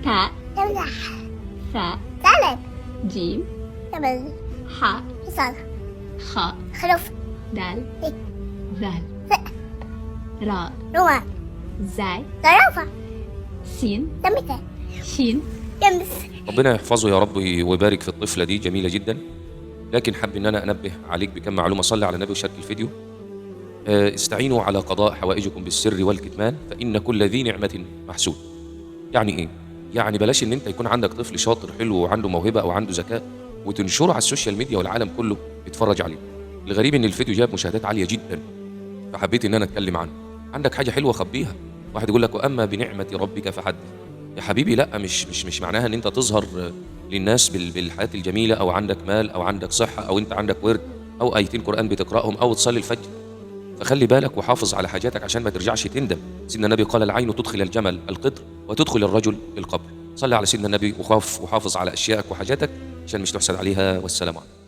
تاء، تمساح، ثاء، ثعلب، جيم، جمل، حاء، حصان، خاء، خروف، دال، إيه. ذال، ثاء، راء، روان، زاي، زرافة، سين، سمكة، شين. شمس. ربنا يحفظه يا رب ويبارك في الطفلة دي، جميلة جدا. لكن حاب ان انا انبه عليك بكم معلومة. صلي على النبي وشارك الفيديو. استعينوا على قضاء حوائجكم بالسر والكتمان، فإن كل ذي نعمة محسود. يعني ايه؟ يعني بلاش ان انت يكون عندك طفل شاطر حلو وعنده موهبة او عنده ذكاء وتنشره على السوشيال ميديا والعالم كله يتفرج عليه. الغريب ان الفيديو جاب مشاهدات عالية جدا، فحبيت ان انا اتكلم عنه. عندك حاجة حلوة خبيها. واحد يقول لك واما بنعمة ربك فحدث. يا حبيبي لا، مش معناها ان انت تظهر للناس بالحياة الجميلة، او عندك مال او عندك صحة او انت عندك ورد او ايتين قرآن بتقرأهم او تصلي الفجر. فخلي بالك وحافظ على حاجاتك عشان ما ترجعش تندم. سيدنا النبي قال العين تدخل الجمل القدر وتدخل الرجل القبر. صلي على سيدنا النبي وخاف وحافظ على أشيائك وحاجاتك عشان مش تحسد عليها. والسلام عليكم.